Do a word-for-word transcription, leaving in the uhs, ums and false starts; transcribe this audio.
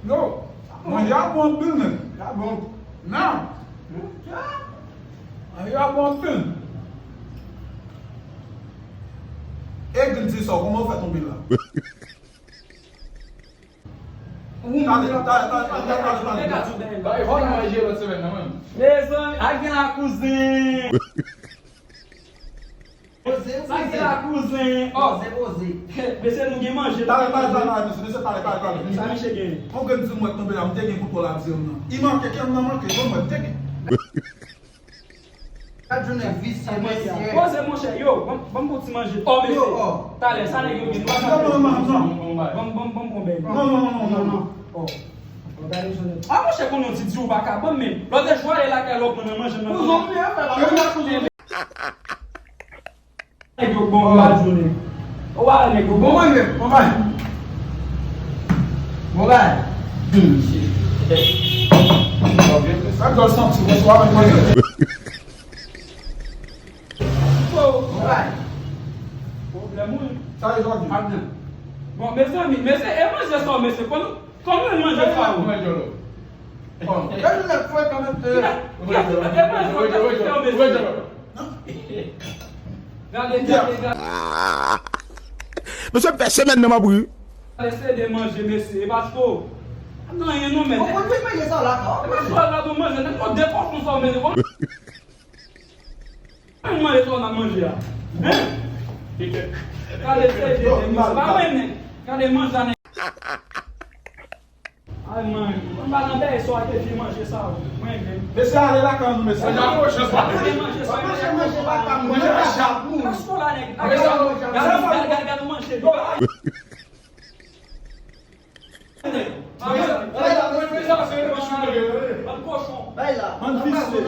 Yo, manje a bon anpil, men. Sa bon. Nan. Manje a bon anpil. E grenn ti sa, kòman w fè tonbe la? Ou manje la, talè, talè, talè, talè, talè, talè. Bay, fò nou manje lòt semèn nan, menm. Mezanmi, a gen la kouzen. Sa gen la kouzen. Ò. Mesye, nou gen manje. Talè, talè, talè, talè, mesye, mesye, talè, talè, talè. Sa misye gen? Yon grenn ti mwèt tonbe la, m te gen kouto la, di m nan. I manke, kè m nan manke, bon, mwen te gen. Gad jounen visye, mesye. Poze, monchè, yo, ban m, ban m bon ti manje. Ò, mesye. Yo, ò. Talè, sa nèg yo gen. Non, non, non, non. Ban m, ban m, ban m bon bèy. Non, non, non, non, non, non. Ò. Ò, gade jounen. A, monchè, konnen w ti di ou pa ka ban m, men lòt jou ale lakay lòt moun nan manje nan. Ou zonbi, hein, frè, pa vin la kouzin. Nèg yo bon, ou pa jounen. Ou pa nèg yo bon. Bon manje, bon bagay. Bon bagay. Hmm. Sa dòl santi, bonswa, mwen manje. Bon bagay. Pwoblèm ou. Sa e jòdi. Bon, mezanmi, mesye, e manje sa, mesye, konn Kòman l manje sa ou? Mwen jolo. Bon, e nou nèg frekan, mesye. Gade, gade, gade. Mesye fè semèn nan m ap ri. Gade, se de manje, mesye. E pa tro. Nan, anyen non, men. Bon, mwen manje sa la, non. E pa tro la, bon, manje. Nèg, de pòsyon sa, men. Ann manje sa w ap manje a. Hein? Gade sèvi de misye. Pa mwen menm. Gade manje a nèg. Ay mwen, mwen pa nan bèy sa w ap vye manje sa w. Mwen menm. Mesye ale lakay nou, mesye. Gade manje sa w. Manje, manje, pa ka manje. Manje pa chak moun. Gade, gade, gade, gade manje. Bay la, bay la. Bay la. Bann kochon. Bay la. Bann visye.